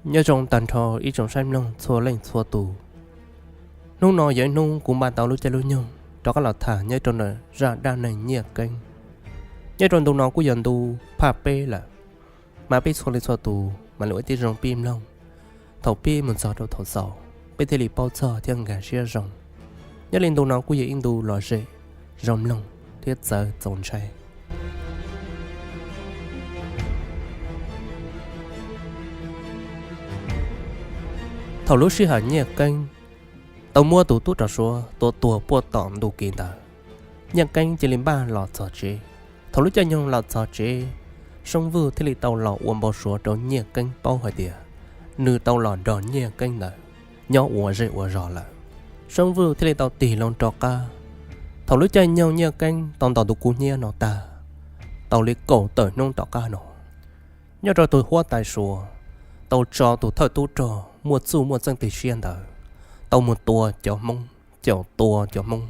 Nyob zoo tag nrho ib tsoom saib mloog txhua leej txhua tus. Hnub no yog ib hnub kuv npaj tau lub caij lub nyoog rov qab los tham nyob rau ntawm zaj dab neeg Nyiaj Keeb. Nyob rau ntu no kuj yog ntu phaj peb lawm, mas peb txhua leej txhua tus mam li ua tib zoo pib mloog, thaum pib mus txog rau thaum xaus peb thiaj li paub txog thiab nkag siab zoo. Nyob li ntu no kuj yog ib ntu lom zem, zoo mloog thiab txawv txaus ntshai. Thaum lub sij hawm Nyiaj Keeb tau muab tus tub rog Suav tua tuag puag tom ntu kev ntawd, Nyiaj Keeb cia li npaj los txog tsev. Thaum lub caij nyoog los txog tsev, Soob Vwj thiaj li tau los ua npau suav rau Nyiaj Keeb paub hais tias nws tau los nrog Nyiaj Keeb ntawd nyob ua zej ua zos lawm. Soob Vwj thiaj li tau tig loo rov qab. Thaum lub caij nyoog Nyiaj Keeb tau ntaus tus kub hnyiab no tag, tau li kaum tawm hnub tom qab no, nyob rau tus huab tais Suav tau tso tus thawj tub rog muaj txuj muaj txeej teg siab ntawd tau mus tua cov Hmoob, caum tua cov Hmoob.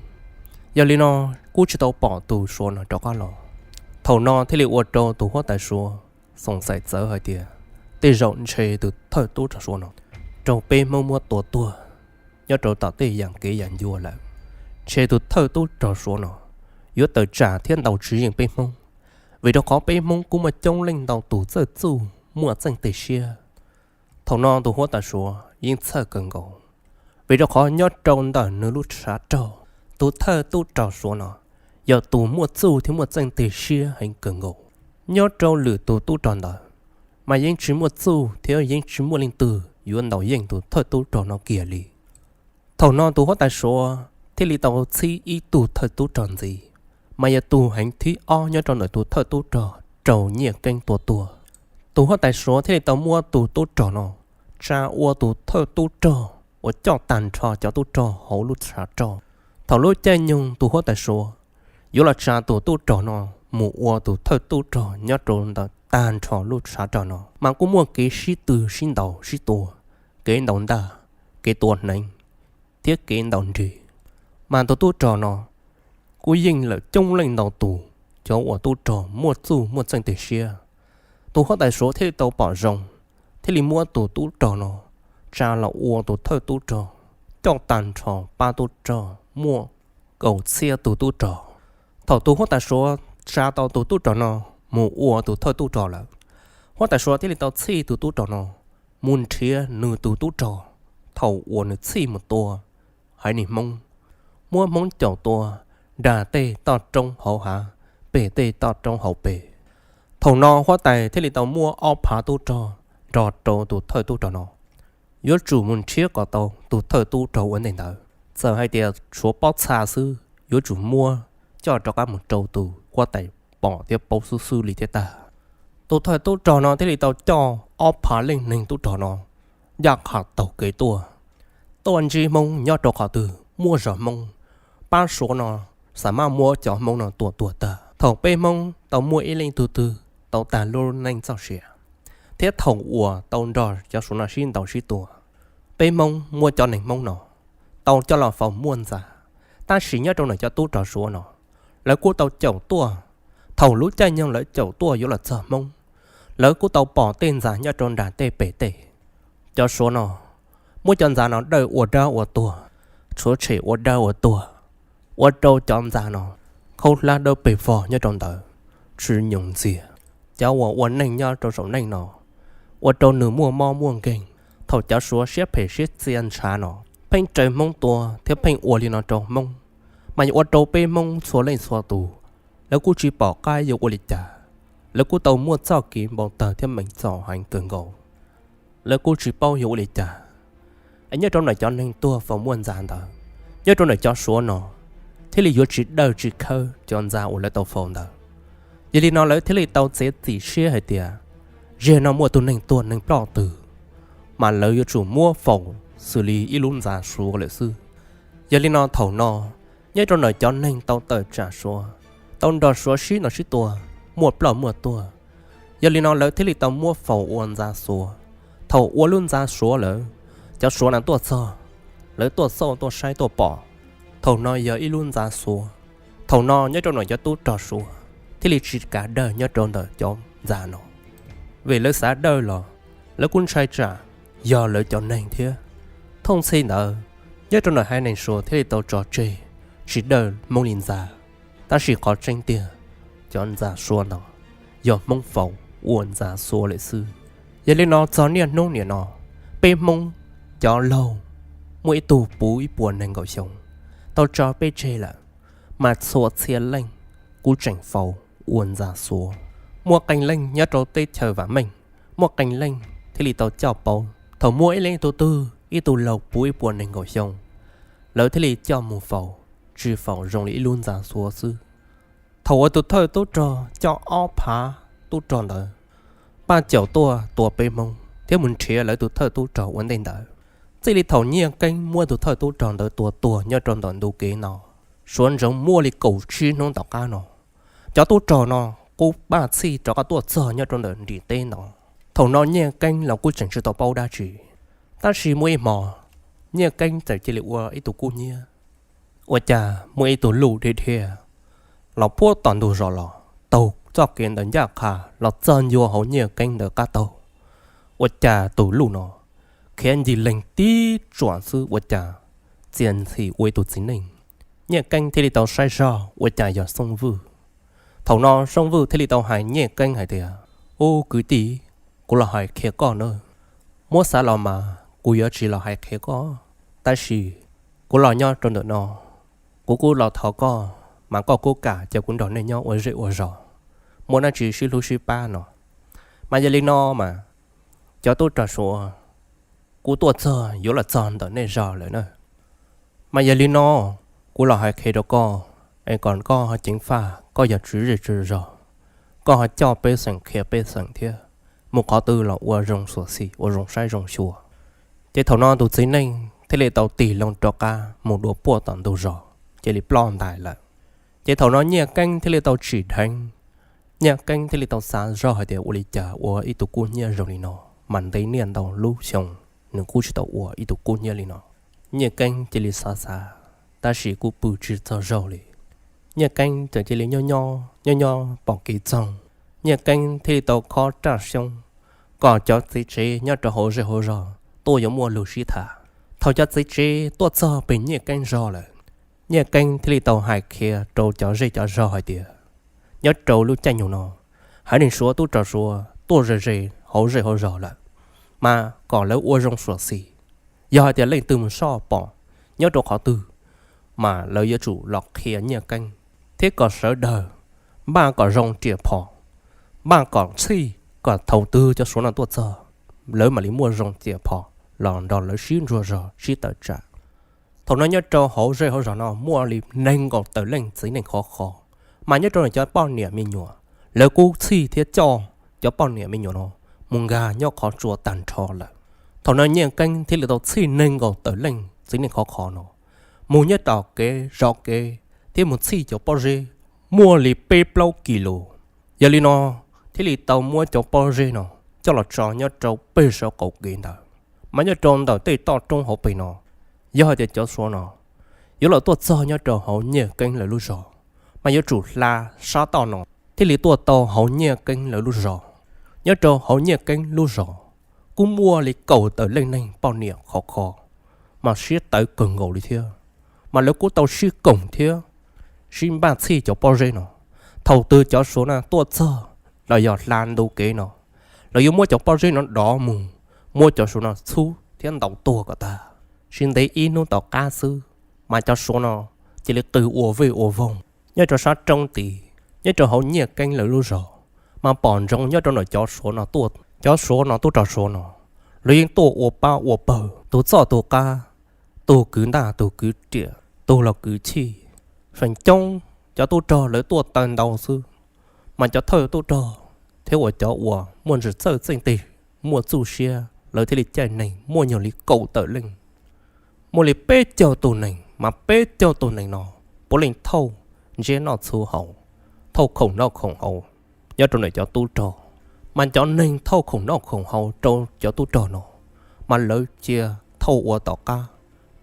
Yog li no kuj tsis tau pom tus Suav no rov qab los. Thaum no thiaj li ua rau tus huab tais Suav xoom xaim txawv hais tias tej zaum ntshe tus thawj tub rog Suav no raug peb Hmoob muab tua tuag nyob rau tom tej yam kev yam ncua lawm. Ntshe tus thawj tub rog Suav no yuav tawm tsam thiab ntaus tsis yeej peb Hmoob, vim rau qhov peb Hmoob kuj muaj coob leej ntau tus txawj txuj muaj txeej teg siab. Thaum no tus huab tais Suav yeej txhawj kawg nkaus, vim rau qhov nyob rau ntawm nws lub tshav rog, tus thawj tub rog Suav no yog tus muaj txuj thiab muaj txeej teg siab heev kawg nkaus. Nyob rau lwm tus tub rog ntawd mas yeej tsis muaj txuj thiab yeej tsis muaj leej twg yuav ntaus yeej tus thawj tub rog no kiag li. Thaum no tus huab tais Suav thiaj li tau txhib ib tug thawj tub rog ntxiv, mas yog tus heev thib ob nyob rau ntawm tus thawj tub rog raug Nyiaj Keeb tua tuag. Tus huab tais Suav thiaj li tau muab tus tub rog no tsa ua tus thawj tub rog uas coj tag nrho cov tub rog hauv lub tshav rog. Thaum lub caij nyoog tus huab tais Suav yuav los tsa tus tub rog no mus ua tus thawj tub rog nyob rau ntawm tag nrho lub tshav rog no, mas kuj muaj kev sib tw sib ntaus sib tua, kev ntaus ntaj, kev tua hneev, thiab kev ntaus nrig. Mas tus tub rog no kuj yeej lawm coob leej ntau tus cov uas tub rog muaj txuj muaj txeej teg siab. Tus huab tais Suav thiaj li tau pom zoo, thiaj li muab tus tub rog no tsa los ua tus thawj tub rog, coj tag nrho pab tub rog muaj kaum txhiab tus tub rog. Thaum tus huab tais Suav tsa tau tus tub rog no mus ua tus thawj tub rog lawm, huab tais Suav thiaj li tau txhij tus tub rog no mus nrhiav nws tus tub rog thaum uas nws txhij mus tua haiv neeg Hmoob, muab Hmoob caum tua, nrag tej toj roob hauv hav, pem tej toj roob hauv pes. Thaum no huab tais thiaj li tau muab ob phav tub rog nrog rau tus thawj tub rog no, yuav tsum mus nrhiav kom tau tus thawj tub rog ua ntej ntawd. Txawm hais tias tshuav pob txha xwb yuav tsum muab coj rov qab mus rau tus huab tais pom thiab paub xwb xwb li thiaj tag. Tus thawj tub rog no thiaj li tau coj ob phav leej neeg tub rog no ncaj qha taug kev tuaj, tuaj ntsib Hmoob nyob rau qhov twg muaj zos Hmoob, pab Suav no xa maj muab cov Hmoob no tua tuag tag. Thaum peb Hmoob tau muaj ib leej tug twg tau tag lub neej txoj sia, thiab thaum uas tau nrog cov Suav no sib ntaus sib tua, peb Hmoob muab cov neeg Hmoob no tau coj los faus muaj ntxa. Tab sis nyob rau ntawm cov tub rog Suav no, lawv kuj tau caum tuaj. Thaum lub caij nyoog lawv caum tuaj yuav los txog Hmoob, lawv kuj tau pom tej ntxa nyob rau nram tej pem tej. Cov Suav no muab cov ntxa no dawj ua dab ua tuag, tshuav tshem ua dab ua tuag, ua rau cov ntxa no khaub hlab dawb pes vog nyob rau ntawd tsis nyoos ntxiag. Cov uas ua neej nyob rau saum neej no ua rau nws muaj mob muaj nkeeg. Thaum cov Suav siab phem siab txia ntshav no pheej raws Hmoob tua thiab pheej ua li no rau Hmoob, mas yuav ua rau peb Hmoob txhua leej txhua tus, lawv kuj tsis pom qab yuav ua li cas. Lawv kuj tau muaj txoj kev npau taws thiab meem txom heev kawg nkaus, lawv kuj tsis paub yuav ua li cas. Es nyob rau ntawm cov neeg tuag faus muaj ntxa ntawd, nyob rau ntawm cov Suav no thiaj li yuav tsis dawj tsis khawb cov ntxa uas lawv tau faus ntawd. Yog li no lawv thiaj li tau txiav txim siab hais tias, zaum no muaj tus neeg tuag neeg ploj twg, mas lawv yuav tsum muab faus xws li ib lub ntxa Suav lawm xwb. Yog li no thaum no, nyob rau ntawm cov neeg tau tawm tsam Suav, tau nrog Suav sib ntaus sib tua, muaj ploj muaj tuag, yog li no lawv thiaj li tau muab faus ua ntxa Suav. Thaum ua lub ntxa Suav lawm, cov Suav na tuaj txog, lawv tuaj xauj tuaj saib tuaj pom, thaum no yog ib lub ntxa Suav. Thaum no nyob rau ntawm cov tub rog Suav thiaj li tsis kav dawj nyob rau ntawm cov ntxa no, vim lawv xav dawj los lawv kuj ntshai tsam yog lawv cov neeg thiab. Thooj txhij ntawd, nyob rau ntawm haiv neeg Suav thiaj li tau tso tseg tsis dawj Hmoob li ntxa. Tab sis qhov tseeb tiag, cov ntxa Suav ntawd yog Hmoob faus ua ntxa Suav lawm xwb. Yog li no txog niaj hnub niam no, peb Hmoob cov laug muaj ib tug puv ib puas nees nkaum xyoo, tau tso peb tseg lawm, mas txhua txhia leej kuj tseem faus ua ntxa Suav. Muaj qee leej nyob rau teb chaws vam meej, muaj qee leej thiaj li tau coj pauv. Thaum muaj ib leej tug twg ib tug laug puv ib puas nees nkaum xyoo, lawv thiaj li coj mus faus, tsis faus zoo li ib lub ntxa Suav xwb. Thaum uas tus thawj tub rog coj ob phav tub rog ntawd paj caum tuaj tua peb Hmoob thiab mus nrhiav lawv tus thawj tub rog ua ntej ntawd, txij li thaum Nyiaj Keeb muab tus thawj tub rog ntawd tua tuag nyob rau ntawm ntug kev no, suav ntsoov muaj li kaum tsib hnub tom qab no, cov tub rog no kuj paj txhij rov qab tuaj txog nyob rau ntawm nrim teb no. Thaum no Nyiaj Keeb los kuj tseem tsis tau paub dab tsi, tab sis muaj ib hmo Nyiaj Keeb txawm cia li ua ib tug kub hnyiab. Ua cas muaj ib tug luj dhia dhia los puag tom ntug zos los taug txoj kev ntawd ncaj qha los txog ncua hauv Nyiaj Keeb ntawd qab taug. Ua cas tus luj no khiav ncig leeg tib tsuam xwb ua cas txia ntxhi ua ib tug txiv neej. Nyiaj Keeb thiaj li tau saib zog ua cas yog Xoob Vwj. Thaum no Xoob Vwj thiaj li tau hais Nyiaj Keeb hais tias, Ub kwv tij, kuv los hais qhia koj na. Muab xav los mas kuv yuav tsis los hais qhia koj, tab sis kuv los nyob rau ntawm no, kuv kuj los thov koj mas koj kuj kam cia kuv nrog nej nyob ua zej ua zos, muaj dab tsi sib hlub sib pab no. Mas yog li no mas cov tub rog Suav kuj tuaj txog yuav los txog ntawm nej zos lawm na. Mas yog li no, kuv los hais qhia rau koj, es kom koj ho ceev faj, koj yog tswv zej tswv zos, koj ho coj pej xeem qhia pej xeem thiab, mus qhov twg los ua zoo xuam xim, ua zoo saib zoo xyuas. Ces thaum no tus txiv neej thiaj li tau tig loo rov qab mus dua puag tom ntug zos, cia li ploj ntais lawm. Ces thaum no Nyiaj Keeb thiaj li tau tsim dheev. Nyiaj Keeb thiaj li tau xav zog hais tias ua li cas ua ib tug kub hnyiab zoo li no, mas ntev niaj ntau lub xyoo nws kuj tsis tau ua ib tug kub hnyiab li no. Nyiaj Keeb cia li xav xav, tab sis kuj pw tsis txog zaug li. Nyiaj Keeb txawm cia li nyob nyob nyob nyob pom kev txoog, Nyiaj Keeb thiaj li tau khob raj xyoob kom cov txiv tsev nyob rau hauv zej hauv zog tuaj yuav muaj lus sib tham. Thaum cov txiv tsev tuaj txog pem Nyiaj Keeb zog lawm, Nyiaj Keeb thiaj li tau hais qhia rau cov zej cov zog hais tias, nyob rau lub caij nyoog no, haiv neeg Suav tub rog Suav tuaj ze ze hauv zej hauv zog lawm, mas kom lawv ua zoo xuam xim. Yog hais tias leej twg mus soj pom nyob rau qhov twg, mas lawv yuav tsum los qhia Nyiaj Keeb, thiab kom sawv daws npaj kom zoo riam phom, npaj kom txhij, kom thaum twg cov Suav no tuaj txog, lawv mam li muaj zoo riam phom los nrog lawv sib ntsuas zog sib tawm tsam. Thaum no nyob rau hauv zej hauv zog no muaj li nees nkaum tawm leej txiv neej khov kho, mas nyob rau cov poj niam me nyuam, lawv kuj txhij thiab coj cov poj niam me nyuam no mus nkag nyob qhov tsua tag nrho lawm. Thaum no Nyiaj Keeb thiaj li tau txhij nees nkaum tawm leej txiv neej khov kho no mus nyob tom kev zov kev thiab mus txhij cov pob zeb muaj li peb plaub kis lus. Yog li no thiaj li tau muab cov pob zeb no coj los tso nyob rau pem saum qaum kev ntawd. Mas nyob rau ntawm tej toj roob hauv pes no, yog hais tias cov Suav no yuav los tuaj txog nyob rau hauv Nyiaj Keeb lawv lub zos, mas yuav tsum hla sab toj no thiaj li tuaj tau hauv Nyiaj Keeb lawv lub zos. Nyob rau hauv Nyiaj Keeb lub zos kuj muaj li kaum tawm leej neeg poj niam khov kho, mas siab tawv kawg nkaus li thiab. Mas lawv kuj tau sib koom thiab sib npaj txhij cov pob zeb no. Thaum twg cov Suav no tuaj txog los yog hla ntu kev no, lawv yuav muab cov pob zeb no dov mus, muab cov Suav no txhub thiab ntaus tuag kom tag. Tsis ntev ib hnub tom qab xwb, mas cov Suav no cia li qw ua vej ua voog nyob rau sab roob tid, nyob rau hauv Nyiaj Keeb lawv lub zos. Mas pom ntsoov nyob rau ntawm cov Suav no tuaj, cov Suav no tub rog Suav no, lawv yeej tuaj ua pab ua pawg, tus txoj tus qab, tus kwv ntaj tus kwv riam, tus los kwv chij. Feem coob cov tub rog lawv tuaj taw ntau xwb, mas cov thawj tub rog thiab uas cov uas muaj ntsis txawj txeej tig, muaj txuj siab, lawv thiaj li caij neeg muaj nyuag li kaum tawm leej. Muaj li peb caug tus neeg, mas peb caug tus neeg no puav leej thauj ntsiab noj txhuv haus, thauj khoom noj khoom haus nyob rau ntawm cov tub rog. Mas cov neeg thauj khoom noj khoom haus rau cov tub rog no, mas lawv cia thauj ua tom qab.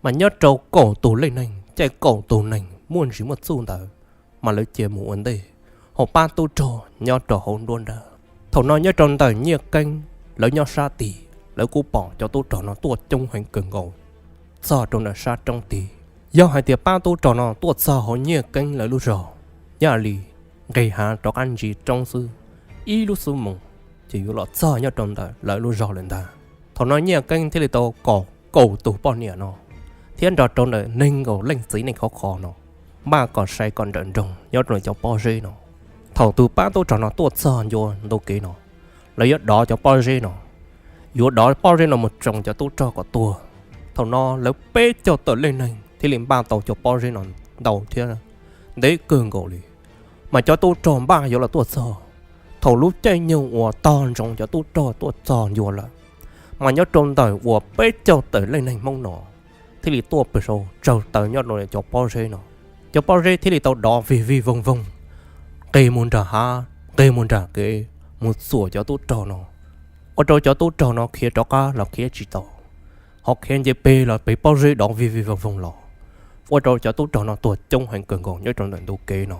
Mas nyob rau kaum tus leej neeg, caij kaum tus neeg muaj ntsis muaj txuj ntawd, mas lawv cia mus ua ntej, ho pab tub rog nyob rau hauv nruab nrab. Thaum no nyob rau ntawm Nyiaj Keeb lawv nyob sab tid, lawv kuj pom cov tub rog no tuaj coob heev kawg nkaus txog rau ntawm sab roob tid. Yog hais tias pab tub rog no tuaj txog hauv Nyiaj Keeb lawv lub zog, yam li nqis hav rov qab ntsis roob xwb, ib lub xuab moos ces yuav los txog nyob rau ntawm lawv lub zog lawm ntag. Thaum no Nyiaj Keeb thiaj li tau kom kaum tus poj niam no thiab nrog rau ntawm nees nkaum leej txiv neej khov kho no npaj kom sai kom nrawm nroos nyob rau ntawm cov pob zeb no. Thaum tus pab tub rog no tuaj txog ncua ntu kev no, lawv yuav dov cov pob zeb no, yuav dov pob zeb no mus tsoo cov tub rog kom tuag. Thaum no lawv peb caug tawm leej neeg thiaj li npaj tau cov pob zeb no ntau thiab ntev kawg nkaus li. Mas cov tub rog npaj yuav los tuaj txog, thaum lub caij nyoog uas tog ntsoov cov tub rog tuaj txog ncua lawm, mas nyob rau ntawm uas peb caug tawm leej neeg Hmoob no thiaj li tuaj pw saud tsawg taw nyob rau cov pob zeb no. Cov pob zeb thiaj li tau dov vig vig voog voog, nqis mus nram hav, nqis mus nram kev, mus txuam cov tub rog no, ua rau cov tub rog no khiav rov qab los khiav tsis tau, ho khiav nce peg los peg pob zeb dov vig vig voog voog los, ua rau cov tub rog no tuag coob heev kawg nkaus nyob rau ntawm ntu kev no.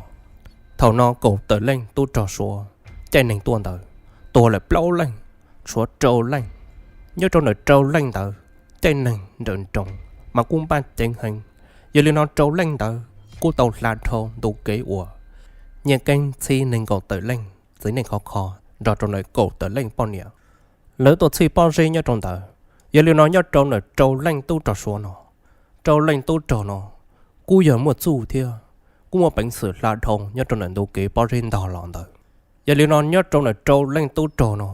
Thaum no kaum tawm leej tub rog Suav caij neeg tuaj ntawd, tuag lawm plaub leej, tshuav rau leej. Nyob rau ntawm rau leej ntawd caij neeg nrawm nroos mas kuj npaj ceev heev, yog li no rau leej ntawd kuj tau hla dhau ntu kev uas Nyiaj Keeb txhij nees nkaum tawm leej txiv neej khov kho nrog rau ntawm kaum tawm leej poj niam lawv tuaj txhij pob zeb nyob rau ntawd. Yog li no nyob rau ntawm rau leej tub rog Suav no, rau leej tub rog no kuj yog muaj txuj thiab kuj muaj peev xwm hla dhau nyob rau ntawm ntu kev pob zeb ntog los ntawd. Yog li no nyob rau ntawm rau leej tub rog no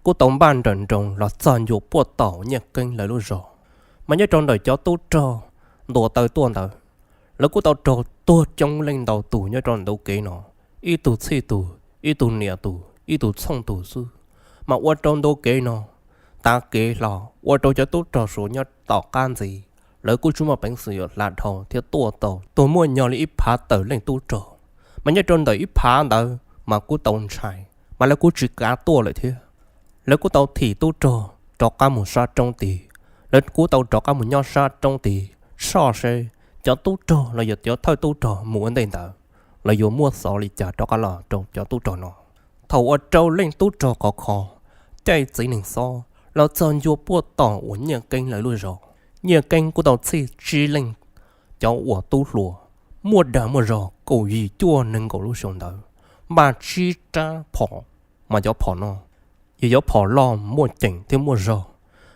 kuj tau npaj nrawm nroos los txog ncua puag tom Nyiaj Keeb lawv lub zos. Mas nyob rau ntawm cov tub rog ntuas taw tuaj ntawd, lawv kuj tau raug tuag coob leej ntau tus nyob rau ntu kev no, ib tug txhij tus, ib tug niam tus, ib tug txhooj tus xwb. Mas ua rau ntu kev no tav kev hlo, ua rau cov tub rog Suav nyob tom qab ntxiv lawv kuj tsis muaj peev xwm yuav hla dhau thiab tuaj tau, tuag muaj nyog li ib phav tawm leej tub rog. Mas nyob rau ntawm ib phav ntawd mas kuj tau ntshai, mas lawv kuj tsis kav tuaj lawm thiab. Lawv kuj tau thim tub rog rov qab mus sab roob tid. Lawv kuj tau rov qab mus nyob sab roob tid soj seb cov tub rog los yog cov thawj tub rog mus ua ntej ntawd los yuav muab xov li cas rov qab los rau cov tub rog no. Thaum uas rau leej tub rog khov kho caij txiv neej xob los txog ncua puag tom uas Nyiaj Keeb lawv lub zos, Nyiaj Keeb kuj tau txhij tsib leej cov uas tub hluas muaj dag muaj zog kaum yim cuaj nees nkaum lub xyoo ntawd, npaj tsib rab phom. Mas cov phom no yog cov phom loj muaj ceem thiab muaj zog,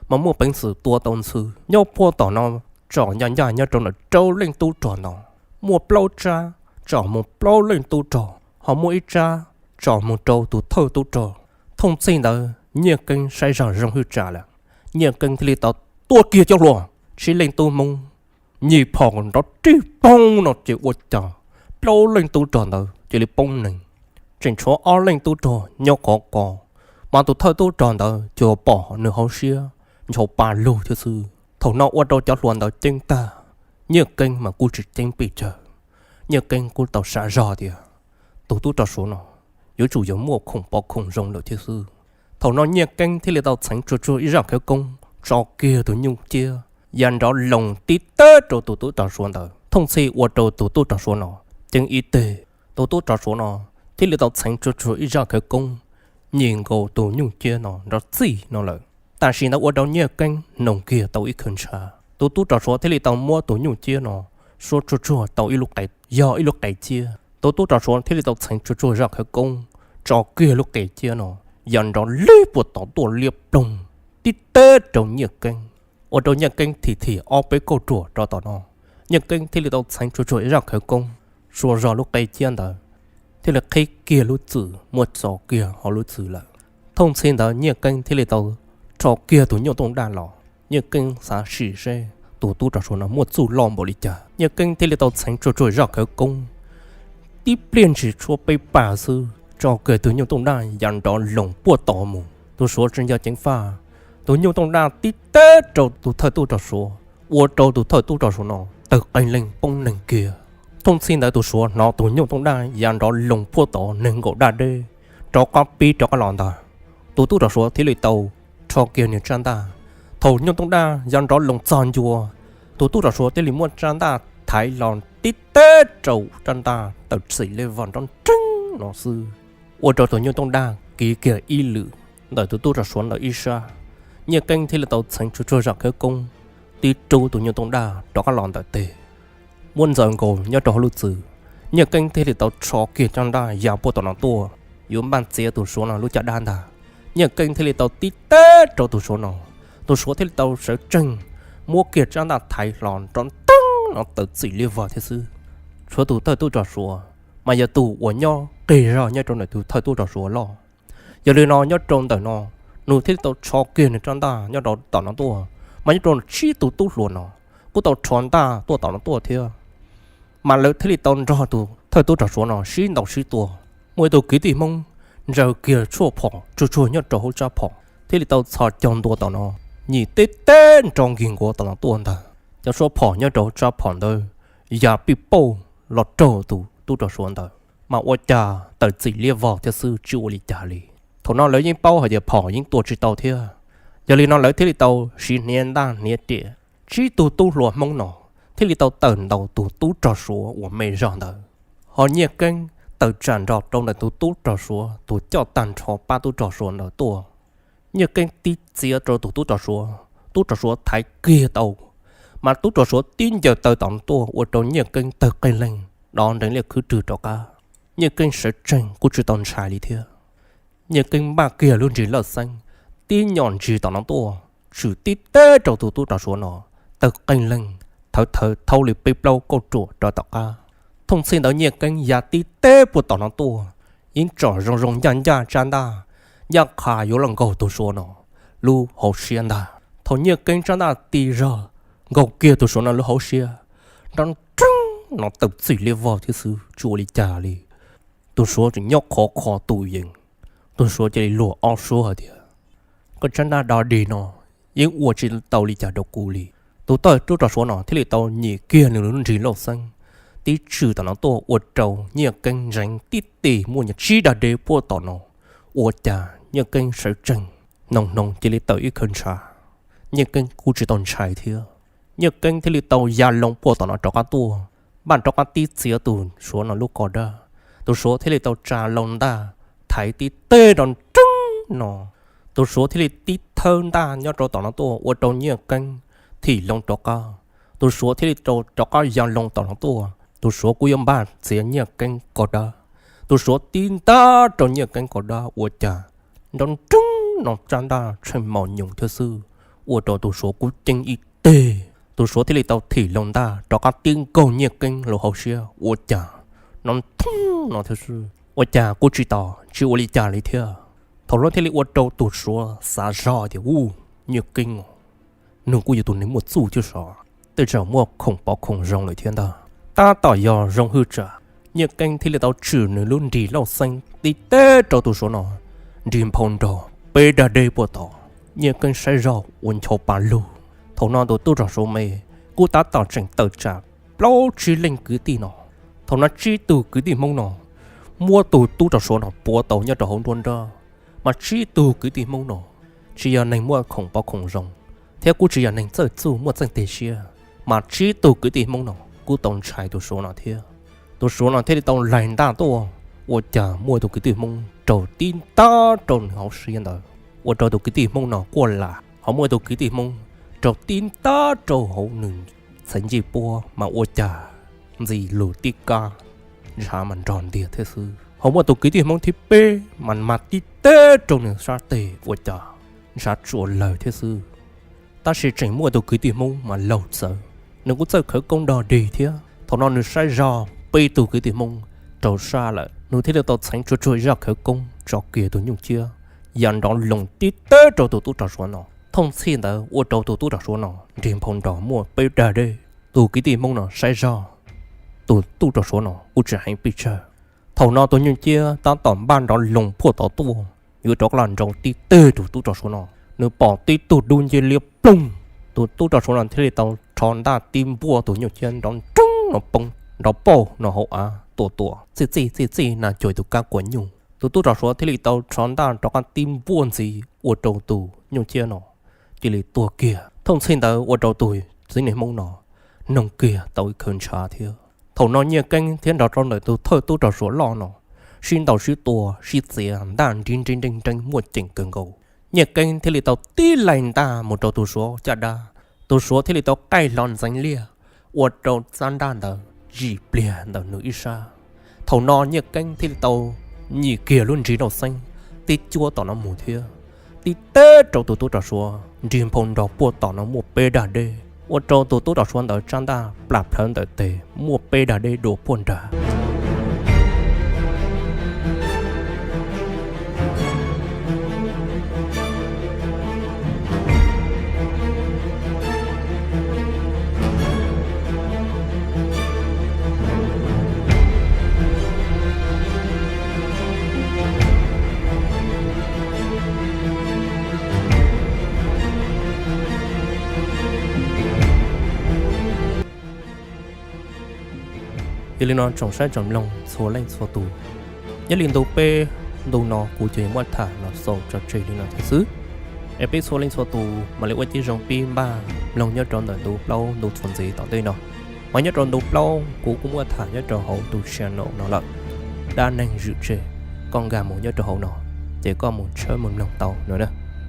mas muaj peev xwm tua tau ntxhw. Nyob puag tom no tsom ncaj ncaj nyob rau ntawm rau leej tub rog ntawd, muaj plaub tsab tsom mus plaub leej tub rog, ho muaj ib tsab tsom mus rau tus thawj tub rog. Thooj txhij ntawd Nyiaj Keeb saib zog zoo hwj tsam lawm, Nyiaj Keeb thiaj li tau tua kiag cov hluas tsib leej tub Hmoob, nyim phom nrov rig poog no ces ua cas plaub leej tub rog ntawd cia li poob neeg, tseem tshuav ob leej tub rog nyob khov kho. Mas tus thawj tub rog ntawd ces pom nws hauv siab ntshaus pa lug thiab xwb. Thaum no ua rau cov hluas ntawd ceeb tag, Nyiaj Keeb mas kuj tsis ceeb pes tsawg. Nyiaj Keeb kuj tau xav zog tias tus tub rog Suav no yuav tsum yog muaj khoom pov khoom zoo lawm thiab xwb. Thaum no Nyiaj Keeb thiaj li tau txheev tsuag tsuag ib zaj khawv koob tso kiag tus nyuj ciab ya nrov loos tib teb rau tus tub rog Suav ntawd. Thooj txhij ua rau tus tub rog Suav no ceeb ib teg. Tus tub rog Suav no thiaj li tau txheev tsuag tsuag ib zaj khawv koob nyem nkaus tus nyuj ciab no nrov txij no lawm. Tam sim ntawd ua rau Nyiaj Keeb noog kiag tau ib khawv ntshav. Tus tub rog Suav thiaj li tau muab tus nyuj ciab no suab tsuag tsuag tau ib lub qe, yog ib lub qe ciab. Tus tub rog Suav thiaj li tau txheev tsuag tsuag zaj khawv koob tso kiag lub qe ciab no ya nrov lig puag tod tuaj liab ploog tib teb rau Nyiaj Keeb, ua rau Nyiaj Keeb thim thim ob peb kauj ruam rau tom no. Nyiaj Keeb thiaj li tau txheev tsuag tsuag ib zaj khawv koob sua zog lub qe ciab ntawd, thiaj li qhib kiag lub txwm muab txo kiag hauv lub txwm lawm. Thooj txhij ntawd Nyiaj Keeb thiaj li tau rho kiag tus nyuj tooj daj los. Nyiaj Keeb xav sim seb tus tub rog Suav no muaj txuj loj npaum li cas. Nyiaj Keeb thiaj li tau txheev tsuag tsuag zaj khawv koob, tib pliag ntshis tshuab peb pas xwb tso kiag tus nyuj tooj daj ya nrov loos puag tod mus. Tus Suav tsis nco ceev faj, tus nyuj tooj daj tib teb rau tus thawj tub rog Suav, ua rau tus thawj tub rog Suav no tawg qeeg leeg poob neeg kiag. Thooj txhij ntawd tus Suav hnov tus nyuj tooj daj ya nrov loos puag tod nees nkaum daj deb rov qab pib rov qab los ntag. Tus tub rog Suav thiaj li tau rho kiag niag tsab ntaj. Thaum nyuj tooj daj ya nrov loos txog ncua, tus tub rog Suav thiaj li muab tsab ntaj thaiv los tib teb rau tsab ntaj tawm txim li vog nrov nreeg no xwb, ua rau tus nyuj tooj daj kiv kiag ib lwm ntawm tus tub rog Suav ntawd ib sab, Nyiaj Keeb thiaj li tau txheev tsuag tsuag zaj khawv koob, tib rub tus nyuj tooj daj rov qab los ntawm teg, muab ntxaws nkaus nyob rau hauv lub txwm. Nyiaj Keeb thiaj li tau rho kiag rab ntaj ya puag tom no tuaj, yuav npaj txiav tus Suav no lub caj dab ntag. Nyiaj Keeb thiaj li tau tib teb rau tus Suav no, tus Suav thiaj li tau sawv tsees muab kiag rab ntaj thaiv hlo, nrov nteeg no tawm txim liab vog thiab xwb. Tshuav tus thawj tub rog Suav mas yog tus uas nyob qig zog nyob rau ntawm tus thawj tub rog Suav loj. Yog li no nyob rau ntawm no, nws thiaj li tau rho kiag nws rab ntaj nyob rau tom no tuaj, mas nyob rau tsib tus tub hluas no kuj tau rho ntaj tuaj tom no tuaj thiab. Mas lawv thiaj li tau nrog tus thawj tub rog Suav no sib ntaus sib tua. Muaj ib tug kwv tij Hmoob ntsaws kiag tshuaj phom tsuag tsuag nyob rau hauv tsab phom thiaj li tau txhos caug ntua tom no, nyim teb teb nrov nkig nkuav tom no tuaj ntag. Cov tshuaj phom nyob rau hauv tsab phom ntawd ya pij pauj los raug tus tub rog Suav ntawd, mas ua cas tawm txim liab vog thiab xwb, tsis ua li cas li. Thaum no lawv yeej paub hais tias phom yeej tua tsis tau thiab. Yog li no lawv thiaj li tau siv hniav ntaj hniav riam, tsib tug tub hluas Hmoob no thiaj li tau tawm ntaus tus tub rog Suav uas me zog ntawd. Ho Nyiaj Keeb tawm tsam nrog rau ntawm tus tub rog Suav tus coj tag nrho pab tub rog Suav ntawd tuaj. Nyiaj Keeb tib txiav rau tus tub rog Suav, tub rog Suav thaiv kiag tau, mas tub rog Suav tib ncaws taw tom no tuaj ua rau Nyiaj Keeb tawg qeeg leeg, dov nrees liaj khwb rwg rov qab. Nyiaj Keeb sawv tsees kuj tsis tau ntshai li thiab. Nyiaj Keeb npaj kiag lub nrig lawj xeeb, tib nyom ntsig tom no tuaj, tshwm tib teb rau tus tub rog Suav no, tawg qeeg leeg, thawv thawv thaub li peb plaub kauj ruam rov tom qab. Thooj txhij ntawd Nyiaj Keeb ya tib teb puag tom no tuaj, yeej tsom zoo zoo ncaj ncaj tsab ntaj, ncaj qha yuav los nkaug tus Suav no lub hauv siab ntag. Thaum Nyiaj Keeb tsab ntaj ti zog nkaug kiag tus Suav no lub hauv siab, nrov nreeg no tawm txim liab vog thiab xwb, tsis ua li cas li. Tus Suav tseem nyob qhov qhov tus yees, tus Suav cia li luag ob suab hais tias, koj tsab ntaj do dig no yeej ua tsis tau li cas rau kuv li. Tus thawj tub rog Suav no thiaj li tau nyem kiag nws lub nrig lawj xeeb, tib tshwm tom no tuaj ua rau Nyiaj Keeb ntseev tib tis muaj nyuag tsib dag deb puag tom no. Ua cas Nyiaj Keeb sawv tsees, noog hnoos cia li tawm ib khawv ntshav. Nyiaj Keeb kuj tsis tau ntshai thiab. Nyiaj Keeb thiaj li tau ya loo puag tom no rov qab tuaj, npaj rov qab tib txiav tus Suav no lub ko dab. Tus Suav thiaj li tau tsa loo ntaj thaiv tib teg nrov nreeg no. Tus Suav thiaj li tib thawb ntaj nyob rau tom no tuaj ua rau Nyiaj Keeb thim loo rov qab. Tus Suav thiaj li rov qab ya loo tom no tuaj, tus Suav kuj yuav npaj txiav Nyiaj Keeb ko dab. Tus Suav tib ntaj rau Nyiaj Keeb ko dab ua cas nrov nreeg no tsab ntaj tsheej mos nyoos thiab xwb, ua rau tus Suav kub ceeb ib teg. Tus Suav thiaj li tau thim loo ntaj rov qab tib nkaug Nyiaj Keeb lub hauv siab ua cas nrov nreeg no thiab xwb, ua cas kuj tsis tau, tsis ua li cas li thiab. Thaum no thiaj li ua rau tus Suav xav zog tias, u, Nyiaj Keeb nws kuj yog tus neeg muaj txuj thiab sov, tej zaum muaj khoom pov khoom zoo lawm thiab ntag. Tab tom yog zoo hwj tsam, Nyiaj Keeb thiaj li tau tshwm nws lub nrig lawj xeeb tib teg rau tus Suav no, nrig nphau nrog peb dag deb puag tom. Nyiaj Keeb saib zog ua ncho pa lug. Thaum no tus tub rog Suav me kuj tab tom tseem tawm tsam plaub tsib leej kwv tij no. Thaum no tsib tug kwv tij Hmoob no muab tus tub rog Suav no puav tau nyob rau hauv nruab nrab, mas tsib tug kwv tij Hmoob no tsis yog neeg muaj khoom pov khoom zoo, thiab kuj tsis yog neeg txawj txuj muaj txeej teg siab, mas tsib tug kwv tij Hmoob no kuj tau ntshai tus Suav no thiab. Tus Suav no thiaj li tau laig ntaj tuaj, ua cas muaj tus kwv tij Hmoob raug tib ntab rau nws hauv siab ntawd, ua rau tus kwv tij Hmoob no quaj lam, ho muaj tus kwv tij Hmoob raug tib ntab rau hauv nws txhev ncej puab, mas ua cas ntxi lug tib kab, ntshav mas nrog ntiag thiab xwb. Ho muaj tus kwv tij Hmoob thib peb mas mag tib teg rau nws sab teg, ua cas ntshav tsuas lawg thiab xwb. Tab sis tseem muaj tus kwv tij Hmoob mas laug txawv, nws kuj txawj khawv koob dog dig thiab. Thaum no nws saib zog peb tug kwv tij Hmoob raug sab lawm, nws thiaj li tau txheev tsuag tsuag zaj khawv koob tso kiag tus nyuj ciab ya nrov loos tib teg rau tus tub rog Suav no. Thooj txhij ntawd ua rau tus tub rog Suav no nrig nphau nrog muaj peb dag deb. Tus kwv tij Hmoob no saib zog tus tub rog Suav no kuj tsis heev pes tsawg. Thaum no tus nyuj ciab tab tom npaj nrov loos puag tod tuaj, yuav rov qab los nrau tib teg tus tub rog Suav no. Nws pom tib tug dub nciab liab ploog, tus tub rog Suav no thiaj li tau rho ntaj tib npuaj tus nyuj ciab nrov nreeg no poob nrov pauj no hauv av tuam tuam txij txij txij txij na cuag tus kab kua nyuj. Tus tub rog Suav thiaj li tau rho ntaj rov qab tib npuaj ntxiv ua rau tus nyuj ciab no cia li tuag kiag. Thooj txhij ntawd ua rau tus txiv neej Hmoob no noog kiag tau ib khawv ntshav thiab. Thaum no Nyiaj Keeb thiab nrog rau ntawm tus thawj tub rog Suav loj no sib ntaus sib tua sib txiav ntaj nrib nrib nreeb nreeb muaj ceem kawg nkaus. Nyiaj Keeb thiaj li tau tib laig ntaj mus rau tus Suav caj dab. Tus Suav thiaj li tau qaij hlo ntxeev liaj ua rau txab ntaj ntawd yim pliag ntawm nws ib sab. Thaum no Nyiaj Keeb thiaj li tau nyim kiag lub nrig rau xeeb tib cuab tom no mus thiab tib teb rau tus tub rog Suav nrig nphau nrog puag tom no muaj peb dag deb, ua rau tus tub rog Suav ntawd txab ntaj plam plhawv ntawm tes muaj peb dag deb dua puag nrag. Yog li no tsoom saib tsoom mloog txhua leej txhua tus, nyob li ntu peb, ntu no kuv cov yuav muab tham los xaus tso tseg li no thiab xwb. Es peb txhua leej txhua tus mam li ua tib zoo pib npaj mloog nyob rau ntawm ntu plaub ntu txuas ntxiv tom ntej no. Mas nyob rau ntu plaub kuv kuj muab tham nyob rau hauv tus channel no lawm. Dab neeg zwm tseg, koj nkag mus nyob rau hauv no, ces koj mus tshawb mus mloog tau no na.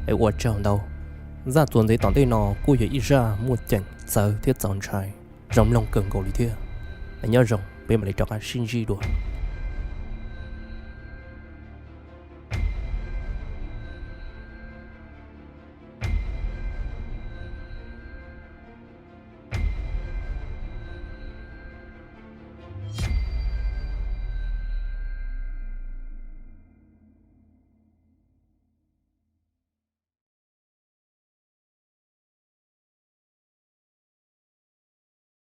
Es ua tsaug ntau. Zaj txuas ntxiv tom ntej no kuj yog ib zaj muaj ceem txawv thiab txaus ntshai, zoo mloog kawg nkaus li thiab. Nyob zoo, peb mam li rov qab sib ntsib dua.